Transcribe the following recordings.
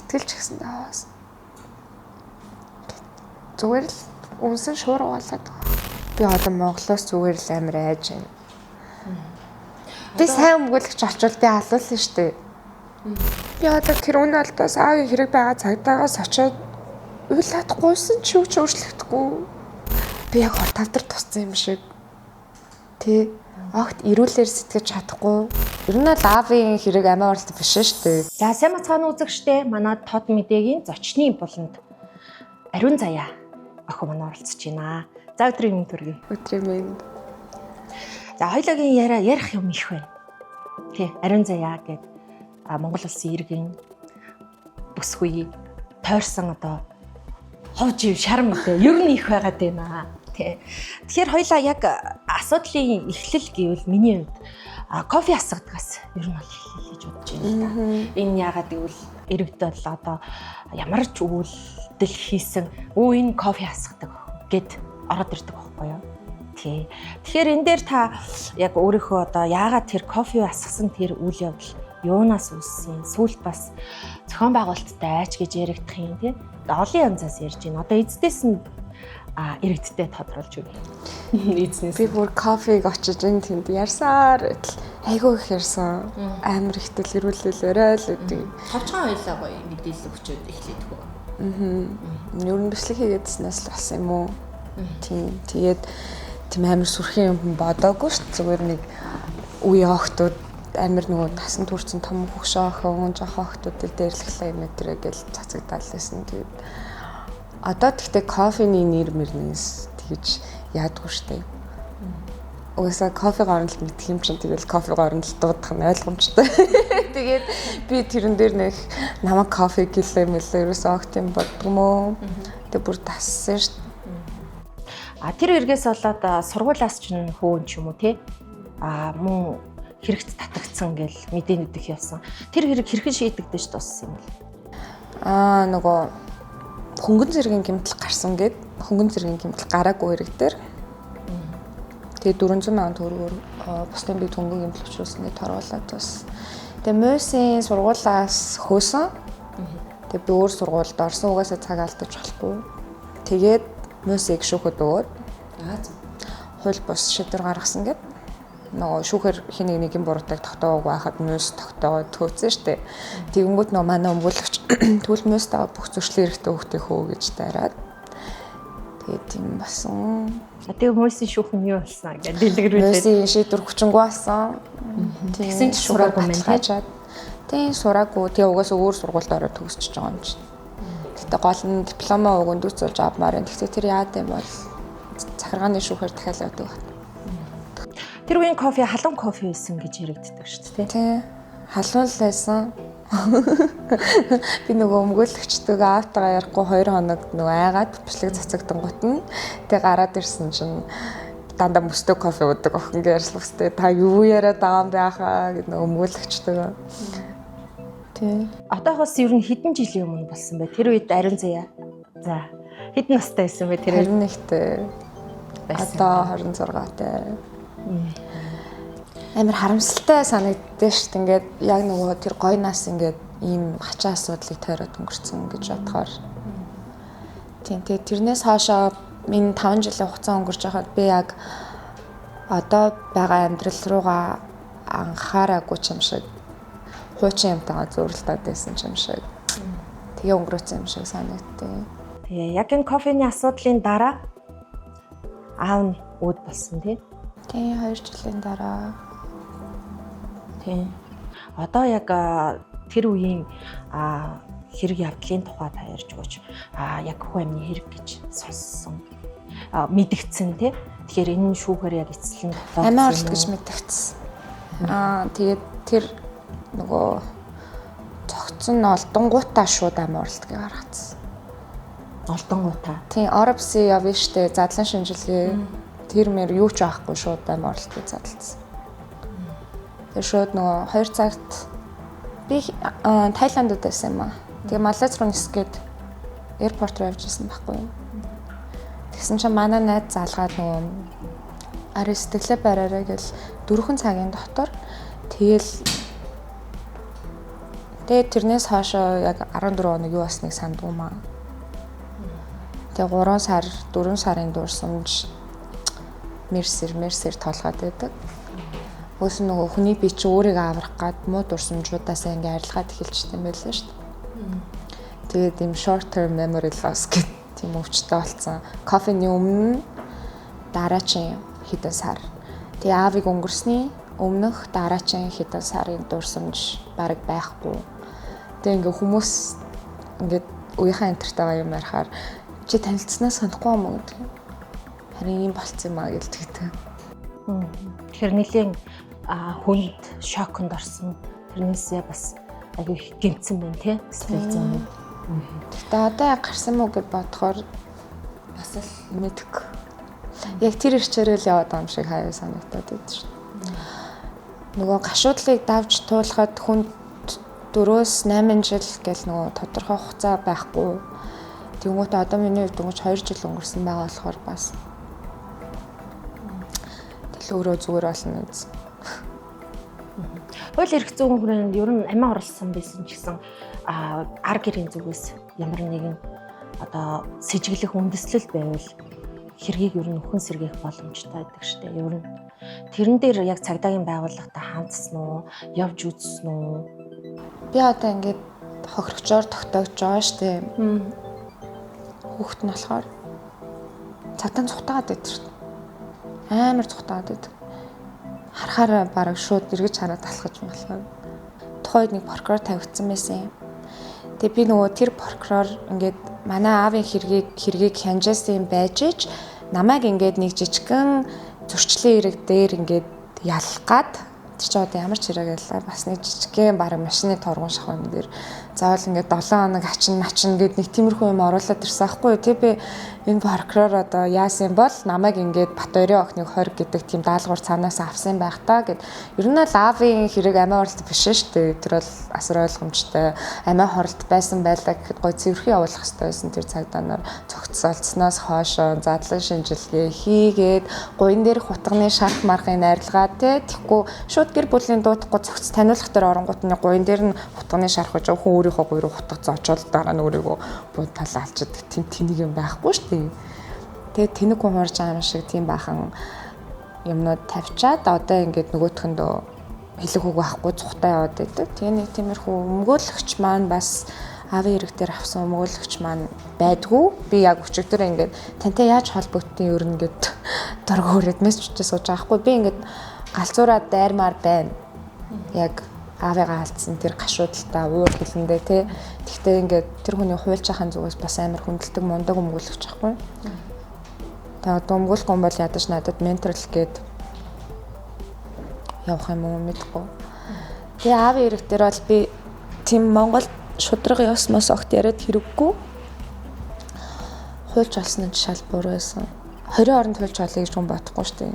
Сэтгэл ч гэсэн даваас. Зүгээр л үнсэн шуургаалаад. Би одоо Монголоос зүгээр л амар айж байна. Би сайн өмгөөлөгч очвол би алуулна шүү дээ. Би одоо тэр үн олдоос аавын хэрэг байгаа цагдаагаас очиод уйлаад гуйсан ч юу ч өөрчлөгдөхгүй. Би яг хор тавдар туссан юм шиг. Тэ огт эрүүлэр сэтгэж чадахгүй. Ер нь бол аавын хэрэг амиа орлт биш шүү дээ. За сайн бацгаана үзэгчдээ, манай Тод мэдээгийн зочны буланд Ариун Заяа охин манай оролцож байна. За өдрийн мэнд төргий. Өдрийн мэнд. За хоёлоогийн яриа ярих юм их байна. Тэ Ариун Заяа гээд Монгол улсын иргэн бүсгүй тойрсон одоо хов жив шар мэдээ ер нь их байгаад байна. Тэ. Тэгэхээр хоёлаа яг асуудлын эхлэл гэвэл миний хувьд кофе асгадгаас ер нь бол эхлэе гэж бодож байна л да. Энэ яагаад гэвэл иргэд бол одоо ямар ч үйлдэл хийсэн өө энэ кофе асгадаг гэд ороод ирдэг байхгүй юу? Тий. Тэгэхээр энэ дээр та яг өөрийнхөө одоо яагаад тэр кофе асгасан тэр үйл явдал юунаас үүссэн? Сүүлд бас зохион байгуулалттай айч гэж яригдах юм тий. Одоо олон янзаас ярьж байна. Одоо эздээс нь иргэдтэй тодруулж өгье. Эзнээс. Би бүр кофег очиж энэ тэнд ярьсаар айгүй их ярьсан. Амар их дэлгэрүүлэл яриа л гэдэг. Товчхон хоёлаа гоё мэдээлэл өгчөөд эхлэдэг үү? Ер нь бичлэг хийгээдснээс л болсон юм уу? Тийм. Тэгээд тийм амар сүрхэн юм бодоогүй шүү. Зүгээр нэг үе охтууд амар нөгөө насан турш том хөгшөө охин, жоохон охтуудыг дээрлэхлээ юм өдрөө гэл цацагдаал байсан. Тэгээд одоо тэгтээ кофений нэр мөрнээс тэгж яадгүй штэ. Угаасаа кофе горонлт мэдх юм чинь тэгэл кофе горонлт дуудах нь ойлгомжтой. Тэгээд би тэрэн дээр нэг намайг кофе гэлээ мэлээ ерөөсөө огт юм боддгоо. Тэг бүр тассан штэ. А тэр эргээс болоод сургуулиас ч хөөн ч юм уу те. А мөн хэрэгт татагдсан гэл мэдээнүүд их явсан. Тэр хэрэг хэрхэн шийдэгдэж дууссан юм бэ? Аа нөгөө хөнгөн зэргийн гэмтэл гарсан гэд хөнгөн зэргийн гэмтэл гараагүй хэрэг дээр. Тэгээ 400 мянган төгрөгөөр бусдын бид хөнгөн гэмтэл учруулсан гэж торуулаад бас. Тэгээ Мөсийн сургуулаас хөөсөн. Тэгээ би өөр сургуульд орсон, угаасаа цаг алдаж болохгүй. Тэгээд Мөсийг шүүхэд өгөөд хууль бус шийдвэр гаргасан гэд. Нөгөө шүүхээр хин нэг нэгэн буруутай тогтоог байхад Мөс тогтоогоо төөцсөн штэ. Тэгэнгүүт нөгөө манай өмгөөлөгч тэгвэл Мөс таа бүх зөрчлийн эрхтэй хүүхдээ хөө гэж дайраад. Тэгээд тийм болсон. Тэгээ Мөсийн шүүх нь юу болсон гэж дэлгэрүүлээд. Мөсийн шийдвэр хүчингү болсон. Тэгсэн ч сураагүй мэн тий. Тийм сураагүй. Тэгээ угаасаа өөр сургуульд ороод төгсөж байгаа юм чинь. Гэтэ гол нь дипломоо өгөн дүүц болж авмаар юм. Тэгтээ тэр яад юм бол захиргааны шүүхээр дахиад явдаг байна. Тэр үеийн кофе халуун кофе байсан гэж яригддаг шүү дээ. Тий. Халуун л байсан. Би нөгөө өмгөөлөгчтэйгээ аавтайгаа ярихгүй 2 хоног нөгөө айгаад бичлэг цацагдангуут нь тэг гараад ирсэн чинь дандаа мөстөө кофе уудаг охин ярьслах хэвтэй. Та юу яриад байгаа юм бэ ахаа гэд нөгөө өмгөөлөгчтэйгээ. Тий. Одоохоос ер нь хэдэн жилийн өмнө болсон бэ? Тэр үед Ариун Заяа. За. Хэдэн настай байсан бэ тэр үед? 21-тэй. Одоо 26-тай. Амар харамсалтай санагддээ шүү дээ. Ингээд яг нөгөө тэр гой нас ингээд ийм хачаа асуудлыг тойроод өнгөрцөн гэж бодохоор. Тийм. Тэгээд тэрнээс хоошоо минь 5 жилийн хугацаа өнгөрч байхад би яг одоо байгаа амьдрал руугаа анхаараагүй ч юм шиг хуучин юмтайгаа зөөрлөлтөд байсан ч юм шиг. Тэгээ өнгөрөөсөн юм шиг санагдтыг. Тэгээ яг энэ кофений асуудлын дараа аав нь үүд болсон тий. Тийм 2 жилийн дараа. Тийм. Одоо яг тэр үеийн хэрэг явдлын тухай та ярьж өгөөч. Яг хүү амны хэрэг гэж сонссон. Мэдгдсэн тий. Тэгэхээр энэ шүүхээр яг эцэслэн тогтоогдсон. Амиа орлт гэж мэдгдсэн. Тэгээд тэр нөгөө цогцсон олдонгуудаа шууд амиа орлтгийг гаргацсан. Олдонгуудаа. Тийм, Оропси явна штэ, задлан шинжилгээ. Тэр мэр юу ч байхгүй шууд амиа орлтгийг задлсан. Тэр шууд нөгөө 2 цагт би Тайландд байсан юм аа. Тэгээ Малайз руу нисгээд аэропорт руу явж исэн байхгүй юу. Тэгсэн чинь манай найз залгаад нөгөө ари сэтгэлээ бариараа гэл 4 цагийн дотор тэгэл Тэгээд тэрнээс хойшоо яг 14 хоног юу болсныг сандгүй маа. Тэгээ 3 сар, 4 сарын дурсамж мерсэр толгойд байдаг. Өөс нь нөгөө хүний бие чи өөрийгөө аврах гад муу дурсамжуудаасаа ингээ арилгаад эхэлчихсэн юм байлаа шүү дээ. Тэгээд ийм short term memory loss гэх тийм өвчтэй болсон. Кофений өмнө дараачин хэдэн сар. Тэгээ аавыг өнгөрсний өмнөх дараачин хэдэн сарын дурсамж бараг байхгүй. Тэгээ ингээ хүмүүс ингээд үеийнхээ энтертайгаа юм ярихаар чи танилцсанаа санахгүй юм уу гэдэг. Харин ийм болцсон юм аа гэж тэгдэг. Тэгэхээр нэлийн хүнд шоконд орсон. Тэрнээсээ бас аягүй их гэмтсэн байна тий. Сэтгэл зүйн. Гэхдээ одоо яг гарсан мó гэж бодохоор бас л мэдгүй. Яг тэр ирчээрэл яваад байгаа юм шиг хаяа санагдаад байдаг шүү. Нөгөө гашуудлыг давж туулахад хүнд 4-8 жил гэл нөгөө тодорхой хугацаа байхгүй. Тэнгүүтээ одоо миний хувьд дөнгөж 2 жил өнгөрсөн байгаа болохоор бас тэл өөрөө зүгээр болно үз. Хууль эрх зүйн хүрээнд ер нь амиа оруулсан байсан ч гэсэн ар гэрийн зүгээс ямар нэгэн одоо сэжиглэх үндэслэл байвал хэргийг ер нь өхөн сэргээх боломжтой байдаг штэ. Ер нь тэрэн дээр яг цагдаагийн байгууллагатай хандсан уу, явж үзсэн үү? Би одоо ингээд хохирогчоор тогтоогдож байгаа штэ. Хүүхэд нь болохоор цагдаа цухтаагаад байдаг штэ. Амар цухтаагаад байдаг. Харахаараа бараг шууд эргэж хараад алхаж малхаа. Тухайд нэг прокурор тавигдсан байсан юм. Тэгээ би нөгөө тэр прокурор ингээд манай аавын хэргийг хянжаасан юм байж ич намайг ингээд нэг жижигхэн зөрчлийн хэрэг дээр ингээд ялах гад тэр чи одоо ямар ч хэрэг яллаа бас нэг жижигхэн бараг машины торгон шахах юм дээр заавал ингээд 7 хоног ачин мачин гэд нэг тиймэрхүү юм оруулаад ирсэн аахгүй юу. Тэг би энэ прокурор одоо яасан бол намайг ингээд Батбаярын охиныг 20 гэдэг тийм даалгавар цаанаас авсан байх та гэд. Ер нь бол аавын хэрэг амиа оролт биш шүү дээ. Тэр бол асар ойлгомжтой амиа хоролт байсан байлаа гэхэд гой цэвэрхэн явуулах хэрэгтэй байсан тэр цагдаа нар цогцолцсноос хойшоо задлан шинжилгээ хийгээд гуйн дээрх утганы шарх мархын найрлагаа те тэгэхгүй шууд гэр бүлийн дуудахгүй цогц таниулах дээр оронгууд нь гуйн дээр нь утганы шарх гэж хүн өөрийнхөө гуй руу утга зоочоод дараа нь өөрийгөө бууд талаа алчдаг тийм тэнийг юм байхгүй шүү дээ. Тэгээд тэнэг хүн хуурж байгаа юм шиг тийм баахан юмнууд тавьчаад одоо ингээд нөгөөтгөндөө хэлэх үг байхгүй цухтаа яваад байдаг. Тэгээ нэг тиймэрхүү өмгөөлөгч маань бас аавын хэрэг дээр авсан өмгөөлөгч маань байдгүй. Би яг өчигдөр ингээд тантай яаж холбогдсон юм ер нь гэд дург өрөөд мессеж бичиж сууж байгаа хгүй. Би ингээд галзуураа дайрмаар байна. Яг аавыгаа алдсан тэр гашуудалтаа уур хилэндээ тий. Тэгтээ ингээд тэр хүний хуульчаахын зүгээс бас амар хүндэлдэг мундаг өмгөөлөгч байхгүй. Тэгээ одоо өмгөөлөхгүй юм бол ядаж надад менторл гээд явах юм уу мэдэхгүй. Тэгээ аавын хэрэг дээр бол би тийм Монгол шудраг ёс мос огт яриад хэрэггүй. Хуульч олсон нь шал буруу байсан. 20 оронд хуульч олъё гэж хүн бодохгүй шүү дээ.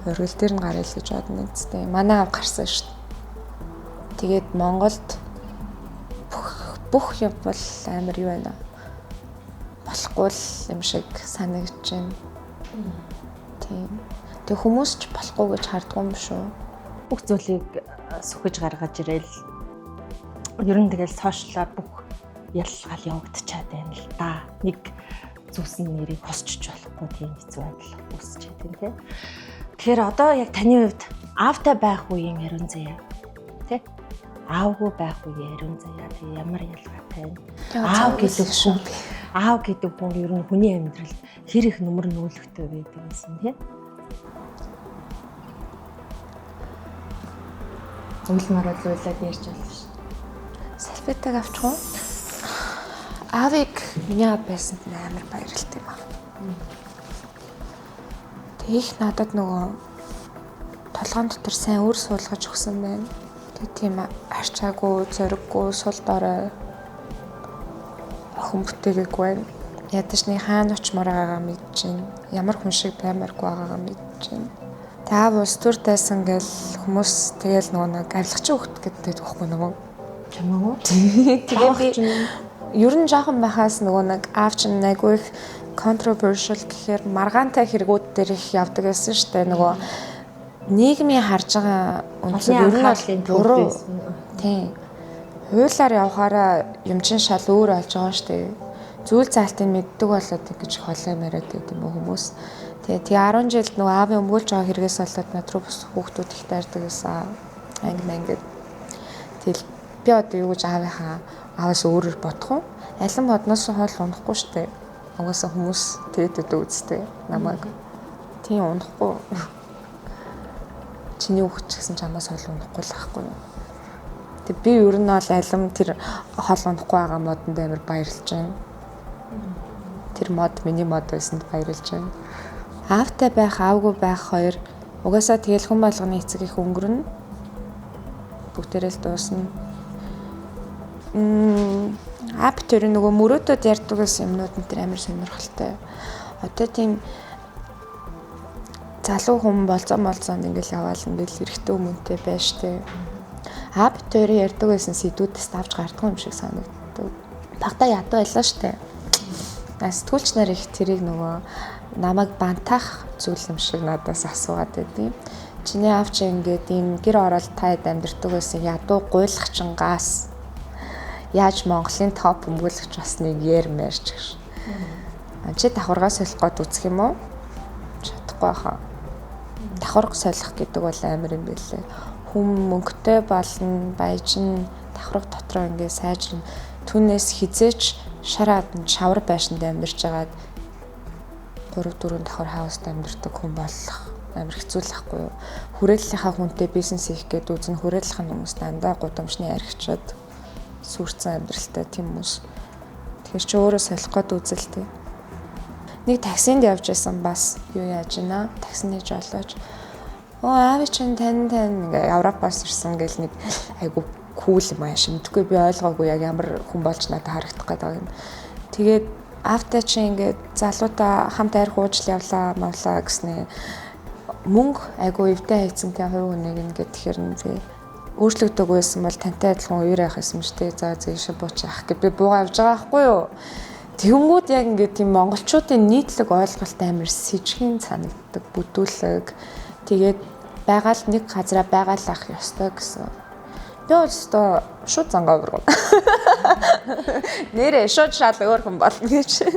Ургил дээр нь гаръя л гэж бодно үсттэй. Манай аав гарсан шүү дээ. Тэгээд Монголд бүх юм бол амар юу байна. Болохгүй л юм шиг санагдаж байна. Тийм. Тэг хүмүүс ч болохгүй гэж хардггүй юм шүү. Бүх зүйлийг сүхэж гаргаж ирээл ер нь тэгэл сошиалар бүх яллгаал явагдчихад байна л да. Нэг зүйлс нь нэрийг хосчиж болохгүй тийм хэцүү байдал үүсэж байна тийм. Тэгэхээр одоо яг таны хувьд аавтай байх үеийн ариун заяа тий? Аавгүй байх үеийн ариун заяа тэг ямар ялгаатай вэ? Аав гэдэг хүн аав гэдэг хүн ер нь хүний амьдралд хэр их нүмер нөлөгтэй байдаг гэсэн тий? Үл маруулуулаад ярьж болно шүү. Салфетаг авчих уу? Аавыг миний аав байсанд амар баярлалтай юм аа. Тэг их надад нөгөө толгоон дотор сайн үр суулгаж өгсөн байна. Тэг тийм арчаагүй, зориггүй, сул дорой охин бүтээгээгүй байна. Ядаж нэг хаана очимоор байгаагаа мэдэж байна. Ямар хүн шиг баймааргүй байгаагаа мэдэж байна. Тэг аав улс төр тайсан гэл хүмүүс тэгэл нөгөө нэг авилгачийн хөхт гэдэг байхгүй нөгөө. Чамаагүй. Тэгээ би ер нь жоохон байхаас нөгөө нэг аав чинь айгүй их controversial гэхээр маргаантай хэрэгүүд дээр их явдаг байсан шүү дээ. Нөгөө нийгмийн харж байгаа өнцөг ер нь бол буруу. Тийм. Хуулиар явахаараа юм чин шал өөр болж байгаа шүү дээ. Зүйл заалтыг мэддэг болоод ингэж холоо яриад байт юм уу хүмүүс. Тэгээ 10 жилд нөгөө аавын өмгөөлж байгаа хэрэгээс болоод над руу бас хүүхдүүд их дайрдаг гэсэн. Анги мангид. Тэгэл би одоо юу гэж аавынхаа ааваас өөрөөр бодох уу? Алин бодноос хоол унахгүй шүү дээ. Угаасаа хүмүүс тэгээд өдөө үздэг намайг. Тийм унахгүй. Чиний хүүхд ч гэсэн чамаас хоол унахгүй л байхгүй юу? Тэг би ер нь бол алим тэр хоол унахгүй байгаа модонд амар баярлж байна. Тэр мод миний мод байсанд баярлж байна. Аавтай байх, аавгүй байх хоёр угаасаа тэгэл хүн болгоны эцэг их өнгөрнө. Бүгдээрээ л дуусна. Ап тэр нөгөө мөрөөдөд ярьдаг гэсэн юмнууд энэ тэр амар сонирхолтой. Одоо тийм залуу хүн болцоонд ингээл яваал ингээл эрэгтэй хүмүүнтэй байж тээ. Ап тэр ярьдаг байсан сэдвүүдээс давж гардгүй юм шиг санагддаг. Багтаа ядуу байлаа штэ. Сэтгүүлч нар их тэрийг нөгөө намайг бантаах зүйл юм шиг надаас асуугаад байдیں۔ Чиний аав чи ингээд ийм гэр оролт таад амьдэрдэг байсан ядуу гуйлахчингаас яаж Монголын топ өмгөөлөгч болсныг ярмээр ч гэж. Чи давхаргаа солих гээд үзэх юм уу? Чадахгүй хаа. Давхарга солих гэдэг бол амар юм билээ. Хүм мөнгөтэй болно, баяжин, давхарга дотроо ингээд сайжрна. Түүнээс хизээч шар адан шавар байшинд амьдарч байгаад 3-4 давхар хауст амьдардаг хүн болох амар хэцүү л ахгүй юу. Хүрээллийнхаа хүнтэй бизнес хийх гээд үзэн хүрээллийнх нь хүмүүс дандаа гудамжны архичаад сүрцэн амьдралтай тийм хүмүүс. Тэгэхээр чи өөрөө солих гээд үзэлтэй. Нэг таксинд явж байсан бас юу яаж гинэ? Таксины жолооч. Оо аав чинь тань ингээ Европоос ирсэн гэл нэг айгу кул юм ааш. Мэдгүй би ойлгоогүй яг ямар хүн болж надад харагдах гээд байгаа юм. Тэгээд аавтай чи ингээд залуудаа хамт арх уужл явлаа мавлаа гэснээ мөнгө айгу эвдээ хайцантай хувь хүнийг ингээд тэгэхээр нь би өөрчлөгдөг байсан бол тантай адилхан үер явах юм шүү дээ. За зээшээ бууч яах гэж би буугаа явж байгаа байхгүй юу? Тэгэнгүүт яг ингээд тийм монголчуудын нийтлэг ойлголт амар сэжигэн санагддаг, бүдүүлэг. Тэгээд байгаал нэг газараа байгаалах ёстой гэсэн. Би бол өстой шууд зангаа өргөн. Нэрээ шууд шал өөр хүн болно гэж.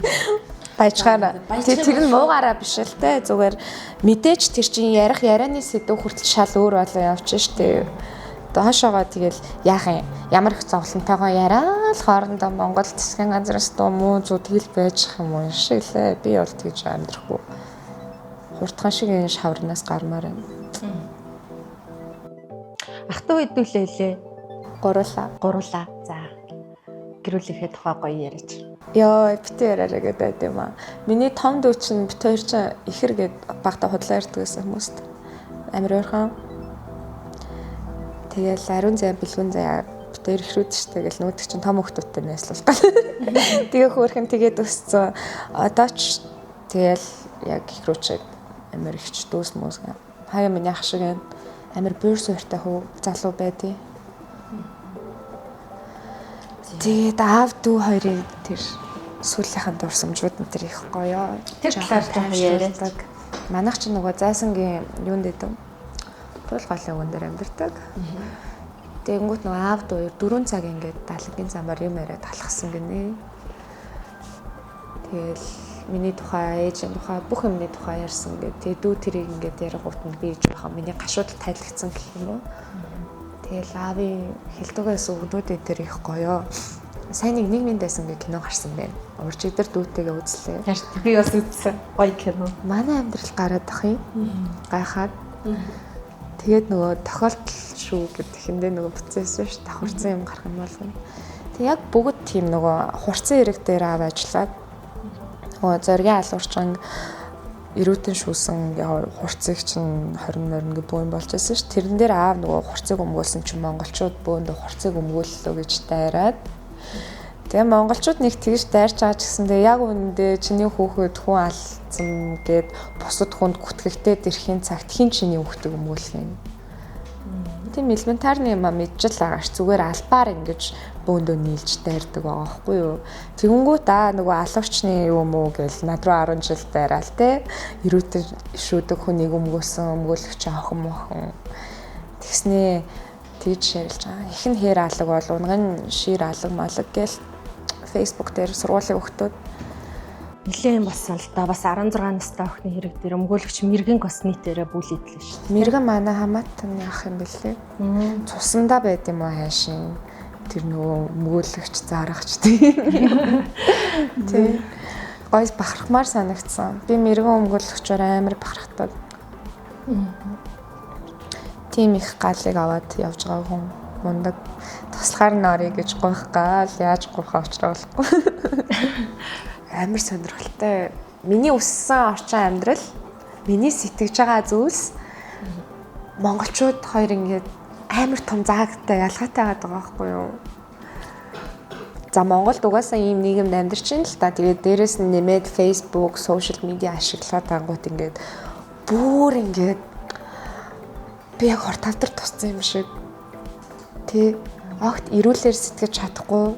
Баяжгаараа. Тэр нь муугаараа биш л те. Зүгээр мэдээж тэр чинь ярих ярианы сэдв хүртэл шал өөр болоо явчих штэ. Доошоогоо тэгэл яах юм? Ямар их зовлонтойгоо яриа л хоорондоо Монгол засгийн газраас дуу муу зү тэгэл байж юм уу шиг лээ. Би бол тэгж амьдрахгүй. Хурдхан шиг энэ шаврнаас гармаар байна. Ах トゥ хэдүүлээ лээ? Гуруулаа. За. Гэрүүлийнхээ тухай гоё яриач. Йоо, битээ яриараа гэдэг байд юм аа. Миний том дүү чинь бит хоёр чинь ихэр гээд багтаа худлаа ярьдаг гэсэн хүмүүст. Амар ойрхон. Тэгэл ариун зай бэлгүн зай бит хоёр ихрүүд штэ гэл нөгөөдөг чинь том хүүхдүүдтэй найзлуулах гал. Тэгээ хөөрхөн тэгээд өссөн. Одоо ч тэгэл яг ихрүүчээд амар ихч дүүс мүс. Хаяа миний ах шиг амар буур суурьтай хүү залуу байдیں۔ Тэгээд аав дүү хоёрын тэр сүүлийнхэн дурсамжууд нь тэр их гоё. Тэр талаар жоохон яриач. Манайх ч нөгөө зайсангийн юунд идэв? Туул голын өвөн дээр амьдардаг. Тэгэнгүүт нөгөө аав дүү хоёр 4 цаг ингээд далангийн замаар юм яриад алхсан гинэ. Тэгэл миний тухай, ээжийн тухай, бүх юмны тухай ярьсан ингээд. Тэгээ дүү тэрийг ингээд яригуут нь би жоохон миний гашуудал тайлгцсан гэх юм уу. Тэгэл аавын хэлдэгээс өгнүүдийн тэр их гоё. Сайн нэг нийгмийн дайсан гэх кино гарсан байна. Урж идэр дүүтэйгээ үзлээ. Би бас үзсэн. Гоё кино. Манай амьдрал гараад ах юм. Гайхаад. Тэгээд нөгөө тохиолдол шүү гэдэг хэндээ нөгөө процесс ш давхарцсан юм гарах юм болгоно. Тэг яг бүгд тийм нөгөө хурцсан хэрэг дээр аав ажиллаад нөгөө зоригийн алуурчин эрүүтэн шүүсэн хурцыг чинь 20 морин гэ бөөн болж байсан ш. Тэрэн дээр аав нөгөө хурцыг өмгөөлсөн чинь монголчууд бөөндөө хурцыг өмгөөллөө гэж дайраад. Тэгээ монголчууд нэг тэгж дайрч байгаа ч гэсэндээ яг үнэндээ чиний хүүхэд хүн алдсан гэд бусад хүнд гүтгэгдээд ирэхийн цагт хин чиний хүүхдийг өмгөөлөх юм. Тийм элементарны юм а мэджил байгаа ш. Зүгээр албаар ингэж бөөндөө нийлж дайрдаг байгаа байхгүй юу. Тэгэнгүүт аа нөгөө алуурчны юм уу гэл над руу 10 жил дайраал те. Эрүүтэн шүүдэг хүнийг өмгөөсөн өмгөөлөгч охин мохон. Тэгснээ Тэгж шеэрлж байгаа. Их нь хээр алаг бол унган шир алаг малаг гэл Facebook дээр сургуулийн хүүхдүүд Нилээн болсон л да. Бас 16 настай охины хэрэг дээр өмгөөлөгч мэрэгэн косметерэ бүлийдлээ шүү дээ. Мэрэгэн манай хамаатан яах юм бэлээ? Цусандаа байд юм уу хайшин? Тэр нөгөө өмгөөлөгч зарагч тийм. Тий. Гойс бахархмаар санагдсан. Би мэрэгэн өмгөөлөгчөөр амар бахархдаг. Тийм их галыг аваад явж байгаа хүн мундаг. Туслахаар нь орё гэж гуйх гал яаж гуйхаа учраа болохгүй. Амар сонирхолтой. Миний өссөн орчин амьдрал, миний сэтгэж байгаа зүйлс монголчууд хоёр ингээд амар том заагтай ялгаатай байгаа байхгүй юу? За Монголд угаасаа ийм нийгэмд амьдарч байна л та. Тэгээд дээрэс нь нэмээд Facebook, social media ашиглаад ангууд ингээд бүр ингээд би яг хор тавдар туссан юм шиг. Тэ огт эрүүлэр сэтгэж чадахгүй.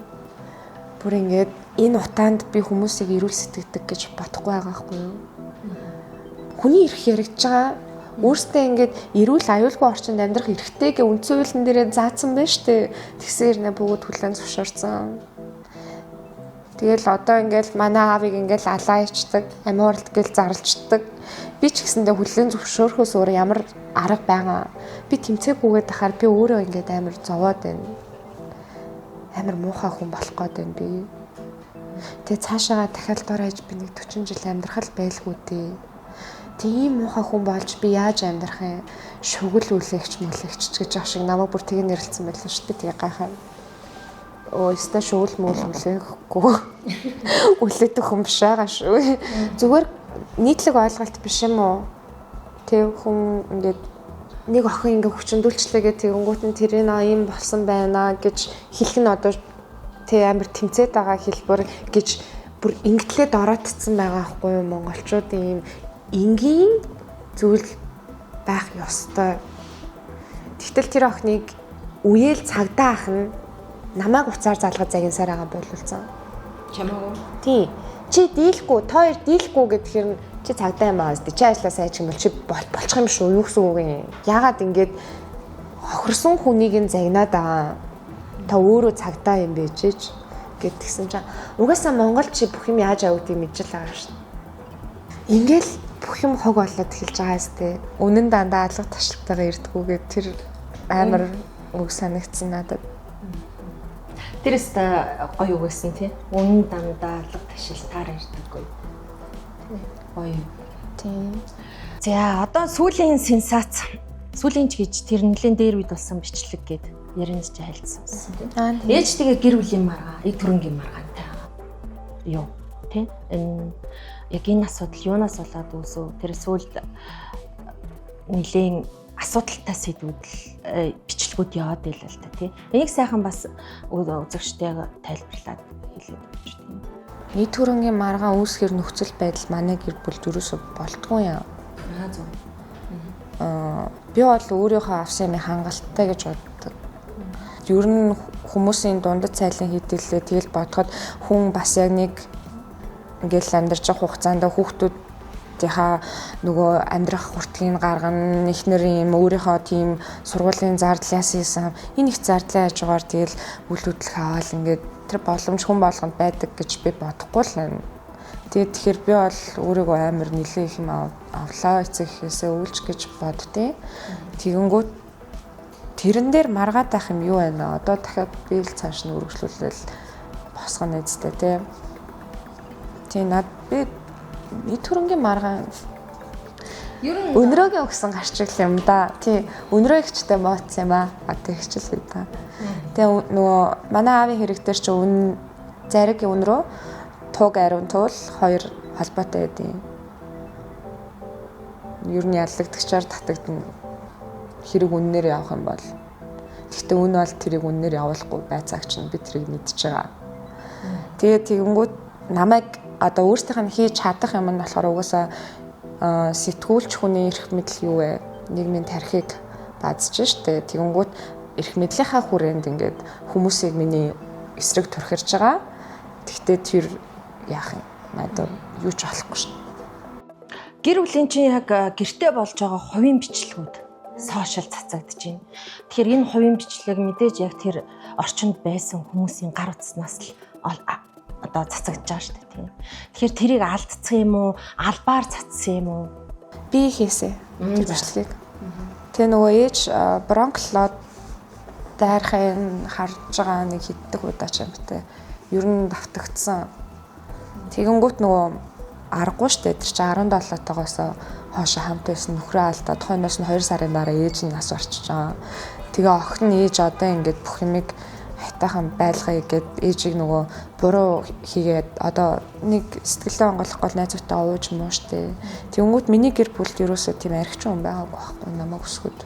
Бүр ингээд энэ утаанд би хүмүүсийг эрүүл сэтгэдэг гэж бодохгүй байгаа байхгүй юу? Хүний эрх яригдж байгаа. Өөртөө ингээд эрүүл аюулгүй орчинд амьдрах эрхтэй гэ үндсэн хуулийн дээрээ заасан байна штэ. Тэгсээр нэ бүгд хүлээн зөвшөөрсөн. Тэгэл одоо ингээл манай аавыг ингээл алаа ичдэг, амиа уралд гэл зарлждаг. Би ч гэсэндээ хүлээн зөвшөөрөхөөс өөр ямар арга байгаа. Би тэмцээгүйгээд ахаар би өөрөө ингээд амар зовоод байна. Амар муухай хүн болох гээд байна би. Тэгээ цаашаага дахиад дор хаяж би нэг 40 жил амьдрах л байлгүй дээ. Тэг ийм муухай хүн болж би яаж амьдрах юм? Шүгэл үлээгч мүлээгч гэж ах шиг намайг бүр тэгээ нэрлэлсэн байлаа шүү дээ. Тэгээ гайхаа. Өө өстой шүгэл мүл үлээхгүй. Үлээдэг хүн биш байгаа шүү. Зүгээр нийтлэг ойлголт биш юм уу? Тэг хүн ингээд нэг охин ингээ хүчндүүлчлээгээ тэгэнгүүт нь тэрийг ийм болсон байна гэж хэлэх нь одоо тэг амар тэмцээд байгаа хэлбэр гэж бүр ингэтлээд ороотцсон байгаа байхгүй юу? Монголчуудын ийм энгийн зүйл байх ёстой. Тэгтэл тэр охиныг үеэл цагдаа ах нь намайг уцаар залгаж загинсаар байгаа боловцсон. Чамаагүй. Тийм. Чи дийлэхгүй, та хоёр дийлэхгүй гэхээр чи цагдаа юм аа. Чи ажиллаа сайн ч юм бол чи болчих юм шүү. Юу гэсэн үг юм? Яагаад ингэж хохирсон хүнийг нь загнаад байгаа? Та өөрөө цагдаа юм бэ чиж гэд тэгсэн чинь угаасаа Монгол чи бүх юм яаж авдгийг мэдж л байгаа шүү. Ингээл бүх юм хог болоод эхэлж байгаа сте. Үнэн дандаа алга ташлтайгаа ирдгүүгээ тэр амар үг санагдсан надад. Тэр өстө гоё үг байсан тий. Үнэн дандаа алга ташилтаар ирдэггүй. Гоё. Тийм. За одоо сүүлийн сенсац. Сүүлийн ч гэж тэр нэлийн дээр үед болсон бичлэг гээд ярианд чи хайлтсан тий. Ээж тэгээ гэр бүлийн маргаа, эд хөрөнгийн маргаантай. Юу тий? Энэ яг энэ асуудал юунаас болоод үүсв? Тэр сүүлд нэлийн асуудалтай сэдвүүд л бичлэгүүд яваад байлаа л та тий. Энийг сайхан бас үзэгчтэй тайлбарлаад хэлээд өгч тий. Нийт хөрөнгийн маргаан үүсгэр нөхцөл байдал манай гэр бүлд юусоо болтгүй юм. Аа зөв. Би бол өөрийнхөө авсан юмыг хангалттай гэж боддог. Ер нь хүмүүсийн дундад цайлан хийдэлээ тэгэл бодоход хүн бас яг нэг ингээл амьдарч байгаа хугацаанд хүүхдүүдийнхаа нөгөө амьдрах хурдгийг гаргана, эхнэр юм өөрийнхөө тийм сургуулийн зардал яасан энэ их зардлын хажуугаар тэгэл үйл хөдлөх аваал ингээд тэр боломж хүн болгонд байдаг гэж би бодохгүй л байна. Тэгээд тэгэхээр би бол өөрийгөө амар нэлээ их юм авлаа эцэг эхээсээ үүлж гэж боддیں۔ Тэгэнгүүт тэрэн дээр маргаад байх юм юу байна? Одоо дахиад би л цааш нь үргэлжлүүлэл босгоно үстэй тий. Тийм над би нийт хөрөнгийн маргаан Ер нь өнрөөгийн өгсөн гарчиг юм да. Тий, өнрөө ихчтэй мууцсан юм аа. А тэгчил да. Тэгээ нөгөө манай аавын хэрэг дээр чи үн зариг өнрөө туг ариун туул хоёр холбоотой байдیں۔ Ер нь яллагдагчаар татагдана. Хэрэг үннээр явах юм бол. Гэхдээ үн бол тэрийг үннээр явуулахгүй байцаагч нь би тэрийг мэдж байгаа. Тэгээ тэгэнгүүт намайг одоо өөрсдийнх нь хийж чадах юм нь болохоор угаасаа сэтгүүлч хүний эрх мэдэл юу вэ? Нийгмийн тархийг базж штэ. Тэгэнгүүт эрх мэдлийнхаа хүрээнд ингээд хүмүүсийг миний эсрэг түрхэрж байгаа. Тэгтээ тэр яах юм? Надад юу ч болохгүй шүү. Гэр бүлийн чинь яг гэрте болж байгаа хувийн бичлэгүүд. Social цацагдаж байна. Тэгэхээр энэ хувийн бичлэг мэдээж яг тэр орчинд байсан хүмүүсийн гар утаснаас л одоо цацагдж байгаа шүү дээ, тийм. Тэгэхээр тэрийг алдсан юм уу? Албаар цацсан юм уу? Би хийсэн тэр бичлэгийг. Тэгээ нөгөө ээж бронхлоод дайрахын харж байгаа нэг хиддэг удаа ч юм бэ. Ер нь давтагдсан. Тэгэнгүүт нөгөө аргагүй штэ, тэр чинь 17-тоогоос хоошо хамт байсан нөхрөө алдаад хойноос нь 2 сарын дараа ээж нь нас орчиж байгаа. Тэгээ охин нь ээж одоо ингээд бүх юмыг хайтайхан байлгая гэд ээжийг нөгөө буруу хийгээд одоо нэг сэтгэлээ онгойлохгүй бол найзуудтайгаа ууж муу штэ. Тэгэнгүүт миний гэр бүлд ерөөсөө тийм архичин хүн байгаагүй байхгүй намайг өсгөхөд.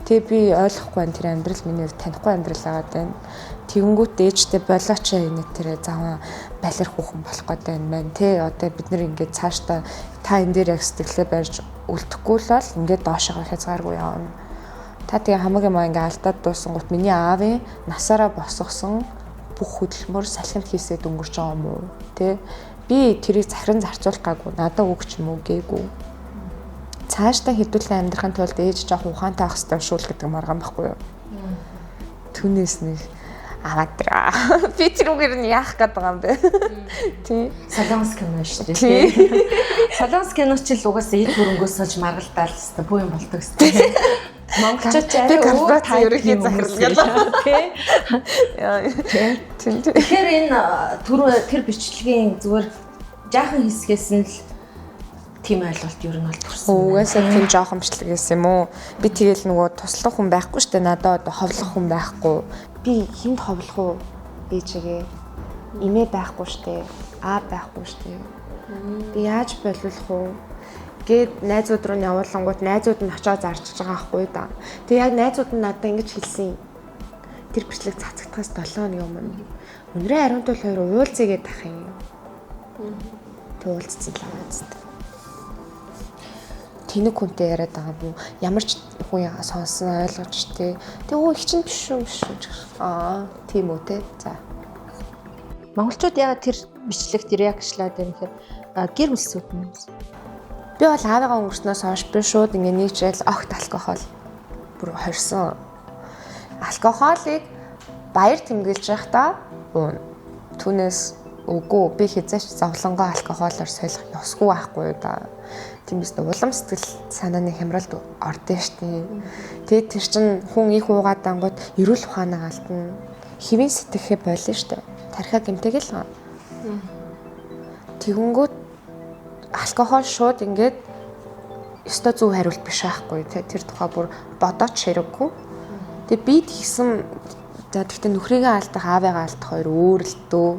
Тэгээ би ойлгохгүй байна, тэр амьдрал миний хувьд танихгүй амьдрал агаад байна. Тэгэнгүүт ээжтэй болооч энэ тэр заван балер хүүхэн болох гэдэг юм байна те. Одоо бид нэр ингээд цаашдаа та энэ дээр яг сэтгэлээ барьж үлдэхгүй л бол ингээд доошоо хязгааргүй явна. Та тэгээ хамаг юм ингээ алдаад дууссан гут миний аавын насаараа босгосон бүх хөдөлмөр салхинд хийсээд өнгөрч байгаа юм уу те. Би тэрийг захиран зарцуулах гаагүй, надад өгч юм уу гээгүй. Цаашдаа хэдүүлэн амьдрахын тулд ээж жоох ухаантай ах хэрэгтэй шүү л гэдэг маргаан байхгүй юу. Түүнээс нэг аваад би тэрүүгээр нь яах гээд байгаа юм бэ? Тий. Солонгос кино шүү дээ. Солонгос кино ч л угаасаа эд хөрөнгөөс олж маргалдаал хэвээр бүү юм болдог хэвээр. Монголчууд ч арай өөр ерөнхий захирал гэлээ. Тий. Тэгэхээр энэ тэр бичлэгийн зүгээр жаахан хэсгээс нь л тийм ойлголт ер нь бол төрсөн. Угаасаа тийм жоохон бичлэг байсан юм уу? Би тэгэл нөгөө туслах хүн байхгүй штэ, надад одоо ховлох хүн байхгүй. Би хинт ховлох уу? Ээжигээ. Эмээ байхгүй штэ. Аа байхгүй штэ. Би яаж болиулах уу? Гээд найзууд руу нь явуулангууд найзууд нь очоо зарчиж байгаа байхгүй да. Тэгээ яг найзууд нь надад ингэж хэлсэн. Тэр бичлэг цацагдахаас 7 хоногийн өмнө. Өнрөө ариунтул хоёр уулзъя гэдэг ах юм. Тэг уулзсан л байгаа зү. Тэнэг хүнтэй яриад байгаа юм уу? Ямар ч хүн сонсон ойлгож тэ. Тэг өө их чинь биш шүү биш шүү. Аа тийм үү те. За. Монголчууд яагаад тэр бичлэгт реакшлаад байна гэхээр гэр бүлсүүд нь. Би бол аавыгаа өнгөрснөөс хойш би шууд ингээ нэг жил огт алкогол бүр хорьсон. Алкоголыг баяр тэмдэглэж байхдаа уuna. Түүнээс үгүй би хизээч зовлонгоо алкоголоор солих ёсгүй байхгүй да. Тийм биз дээ, улам сэтгэл санааны хямралд ордон штэ. Тэгээд тэр чин хүн их уугаад ангууд эрүүл ухаанаа алдна. Хэвийн сэтгэхээ болно штэ. Тархиа гэмтээгэл. Тэгэнгүүт алкогол шууд ингээд ёстой зөв хариулт биш байхгүй тий. Тэр тухай бүр бодооч хэрэггүй. Тэгээ би тэгсэн. За тэгтээ нөхрийгээ алдах, аавыгаа алдах хоёр өөр л дөө.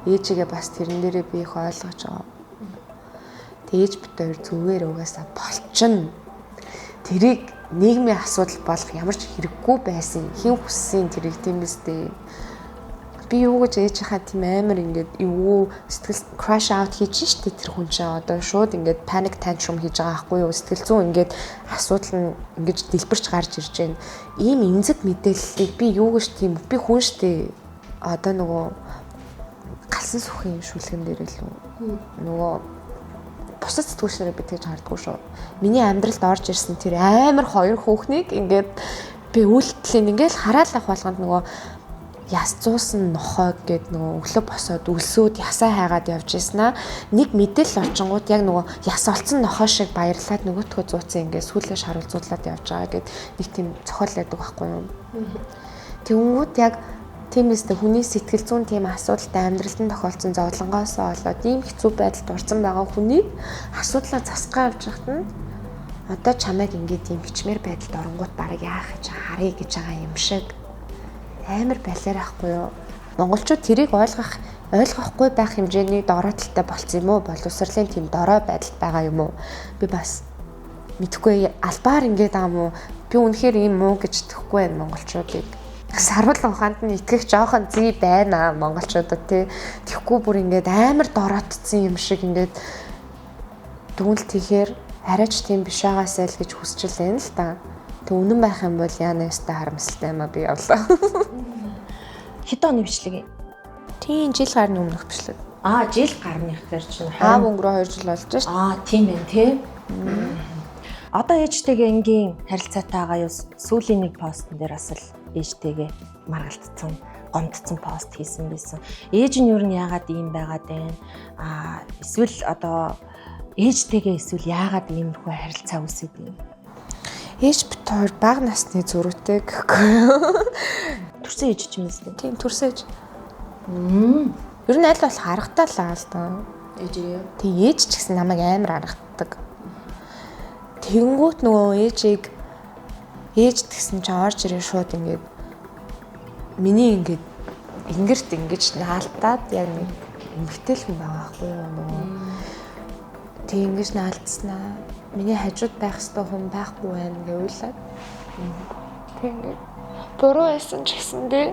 Ээжигээ бас тэрэн дээрээ би их ойлгож байгаа. Тэг ээж бит хоёр зүгээр угаасаа болчихно. Тэрийг нийгмийн асуудал болох ямар ч хэрэггүй байсан. Хэн хүссэн тэрийг тийм биз дээ. Би юу гэж ээжийнхаа тийм амар ингээд эвгүй сэтгэл crash out хийж штэ тэр хүн чинь одоо шууд ингээд panic tantrum хийж байгаа байхгүй юу, сэтгэл зүйн ингээд асуудал нь ингэж дэлбэрч гарч ирж байна. Ийм эмзэг мэдээллийг би юу гэж тийм би хүн штэ одоо нөгөө галсан сүхийн шүлгэн дээр илүү нөгөө бусад сэтгүүлчнэрээ би тэгж хардггүй шүү. Миний амьдралд орж ирсэн тэр амар хоёр хүүхнийг ингээд би үйлдэлийг ингээд хараал авах болгонд нөгөө яс зуусан нохой гэд нөгөө өглөө босоод өлсөөд ясаа хайгаад явж ирсэн аа. Нэг мэдээлэл олчингууд яг нөгөө яс олцсон нохой шиг баярлаад нөгөөтгөө зууцсан ингээд сүүлээ шаруулзуулаад явж байгаа гэд нэг тийм цохол байдаг байхгүй юу. Тэнгүүд яг тиймээс хүний сэтгэл зүйн тийм асуудалтай амьдралд нь тохиолдсон зовлонгоос болоод ийм хэцүү байдалд орсон байгаа хүний асуудлаа засгаа явж байхад нь одоо чамайг ингээд ийм хичмээр байдалд оронгууд бараг яах гэж харъя гэж байгаа юм шиг амар балиар ахгүй юу. Монголчууд тэрийг ойлгохгүй байх хэмжээний дорооталтай болцсон юм уу? Боловсролын тийм дорой байдалд байгаа юм уу? Би бас мэдэхгүй, албаар ингээд байгаа юм уу? Би үнэхээр ийм муу гэж итгэхгүй байна монголчуудыг. Саруул ухаанд нь итгэх жоохон зүй байна монголчуудад тий. Тэгэхгүй бүр ингээд амар дороотцсон юм шиг ингээд дүгнэлт хийхээр арайч тийм биш байгаасай л гэж хүсч л байна л та. Тэг үнэн байх юм бол яана өстэй харамсалтай юм а би явлаа. Хэдэн оны бичлэг юм? Тийм жил гарны өмнөх бичлэг. Аа жил гарных дээр чинь аав өнгөрөө 2 жил болж шээ. Аа тийм ээ тий. Одоо ээжтэйгээ энгийн харилцаатайгаа юу, сүүлийн нэг постн дээр бас л ээжтэйгээ маргалдсан, гомдсон пост хийсэн байсан. Ээж нь юу нь яагаад ийм байгаад байна? Аа, эсвэл одоо ээжтэйгээ эсвэл яагаад иймэрхүү харилцаа үүсээд юм? Ээж бит хоёр бага насны зөрүүтэй гэхгүй юу? Төрсөн ээж ч юм уу? Тийм, төрсөн ээж. Ер нь аль болох аргатай л аа л даа. Ээжээ. Тийм, ээж ч гэсэн намайг амар аргадаг. Тэгэнгүүт нөгөө ээжийг ээж тэгсэн чинь орж ирээ шууд ингээд миний ингээд ингэрт ингэж наалтаад яг нэг эмгтэл хүн байгаа байхгүй юу нөгөө. Тэг ингэж наалтснаа миний хажууд байх ёстой хүн байхгүй байна гэж уйлаад. Тэг ингээд буруу байсан ч гэсэндээ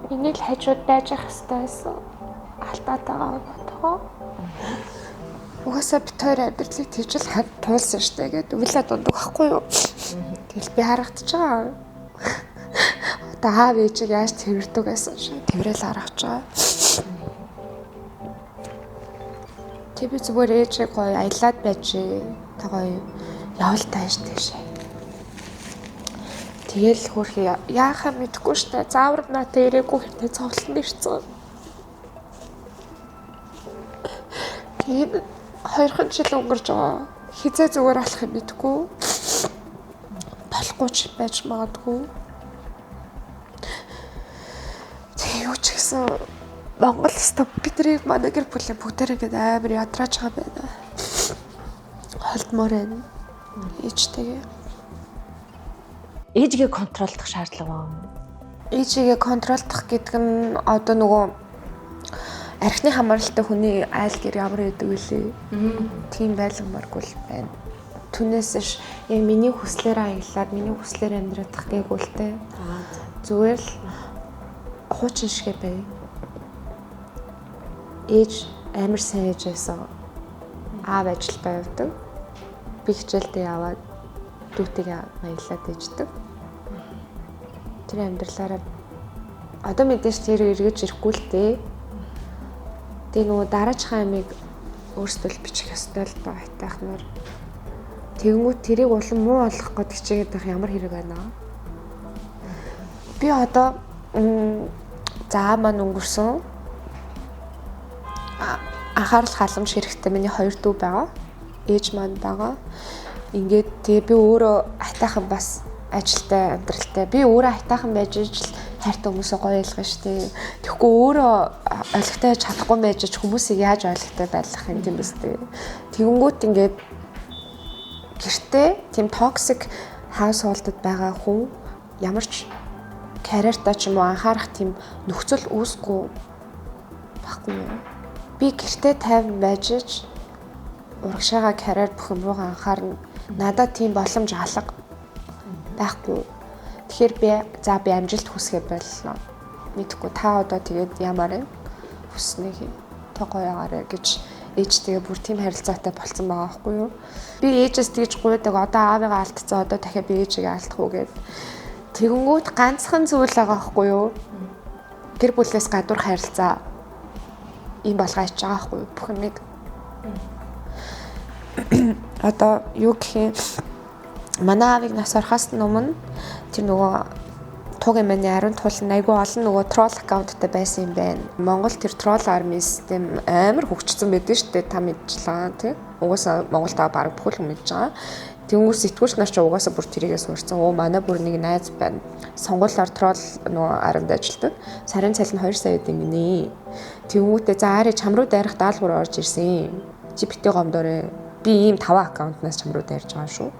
миний л хажууд байж ах ёстой байсан. Алдаатайгаа бодгоо. Угаасаа бит хоёр амьдралыг тэгж л туулсан штэ гэд уйлаад ундаг байхгүй юу. Тэгэл би харагдаж байгаа. Одоо аав ээжийг яаж тэрвэрдэг байсан шиг тэрэл харагдаж байгаа. Тэг би зүгээр ээжийг гоё аялаад байж та гоё явал тааш тийшээ. Тэгэл хөөрхий яахаа мэдэхгүй штэ. Заавар надад ирээгүй хэрнээ цовлонд ирсэн. Тэгээд 2 жил өнгөрч байгаа. Хизээ зүгээр алах юм мэдэхгүй. Болохгүй ч байж магадгүй. Тэг юу ч гэсэн Монгол өстө бидний манай гэр бүлийн бүгдээрээ ингээд амар ядрааж байгаа байна. Холдмоор байна. Ээжтэйгээ. Ээжигээ контролдох шаардлага байна. Ээжигээ контролдох гэдэг нь одоо нөгөө архины хамааралтай хүний айл гэр ямар байдаг вүлээ. Тийм байлгамааргүй л байна. Түүнээс ш яг миний хүслээр аялаад, миний хүслээр амьдрах гээгүй л те. Зүгээр л хуучин шигэ бай. Ээж амар сайн ээж байсан. Аав ажилдаа явдаг. Би хичээлдээ яваад дүүтэйгээ аялаад ээждэг. Тэр амьдралаараа одоо мэдээж тэр эргэж ирэхгүй л дээ. Тэгээ нөгөө дараачихаа амийг өөрсдөө л бичих ёстой л доо хайтайхнаар. Тэгэнгүүт тэрийг улам муу болгох гээд хичээгээд байх ямар хэрэг байна аа? Би одоо заа маань өнгөрсөн. Анхаарал халамж хэрэгтэй миний 2 дүү байгаа. Ээж маань байгаа. Ингээд тэгээ би өөрөө хайтайхан бас ажилтай, амьдралтай. Би өөрөө хайтайхан байж ижил хайртай хүмүүсээ гоё ялгана штэ. Тэгэхгүй өөрөө ойлгохтой чадахгүй байж ч хүмүүсийг яаж ойлгохтой байлгах юм тийм биз дээ. Тэгэнгүүт ингээд гэртээ тийм toxic household-д байгаа хүн ямар ч карьертаа ч юм уу анхаарах тийм нөхцөл үүсэхгүй байхгүй юу? Би гэртээ тайван байж ч урагшаага карьер бүх юм руугаа анхаарна. Надад тийм боломж алга байхгүй. Тэгэхээр би за би амжилт хүсгээ боллоо. Мэдхгүй та одоо тэгээд ямар юм хүснэ хий. Та гоё агаарэ гэж ээжтэйгээ бүр тийм харилцаатай болцсон байгаа байхгүй юу? Би ээжээс тэгж гуйдаг. Одоо аавыгаа алдцсан. Одоо дахиад би ээжигээ алдах уу гэд. Тэгэнгүүт ганцхан зүйл байгаа байхгүй юу? Гэр бүлээс гадуур харилцаа ийм болгоож байгаа байхгүй юу? Бүх юмыг. Одоо юу гэх юм манай аавыг нас орохоос өмнө тэр нөгөө туг эмээний ариун туулан айгүй олон нөгөө тролл аккаунттай байсан юм байна. Монгол тэр тролл арми систем амар хөгжсөн байдаг шүү дээ. Та мэдчихлээ тий. Угаасаа Монголд байгаа бараг бүхэл хүн мэдж байгаа. Тэнгүүр сэтгүүлч нар ч угаасаа бүр тэрийгээ суурсан. Оо манай бүр нэг найз байна. Сонгуулиар тролл нөгөө армид ажилладаг. Сарын цалин 2 сая гэдэг гинэ. Тэнгүүтээ за арай чам руу дайрах даалгавар орж ирсэн. Чи битээ гомдоорой. Би ийм 5 аккаунтнаас чам руу дайрж байгаа шүү.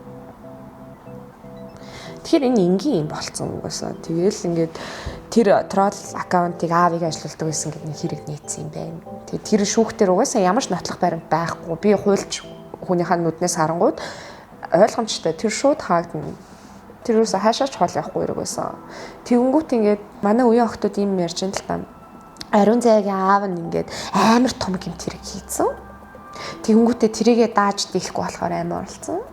Тэгэхээр энэ энгийн юм болцсон угаасаа. Тэгэл ингээд тэр тролл аккаунтыг аавыг ажилуулдаг байсан гэдэг нэг хэрэг нээсэн юм байна. Тэгээд тэр шүүхтэр угаасаа ямар ч нотлох баримт байхгүй. Би хуульч хүнийхээ нүднээс харангууд ойлгомжтой. Тэр шууд хаагдана. Тэр юусаа хаашаа ч хоол явахгүй хэрэг байсан. Тэгэнгүүт ингээд манай үеийн охтууд ийм ярьж ин л та. Ариун заяагийн аав нь ингээд амар том гэмт хэрэг хийцэн. Тэгэнгүүтээ тэрийгэ дааж дийлэхгүй болохоор амар оролцсон.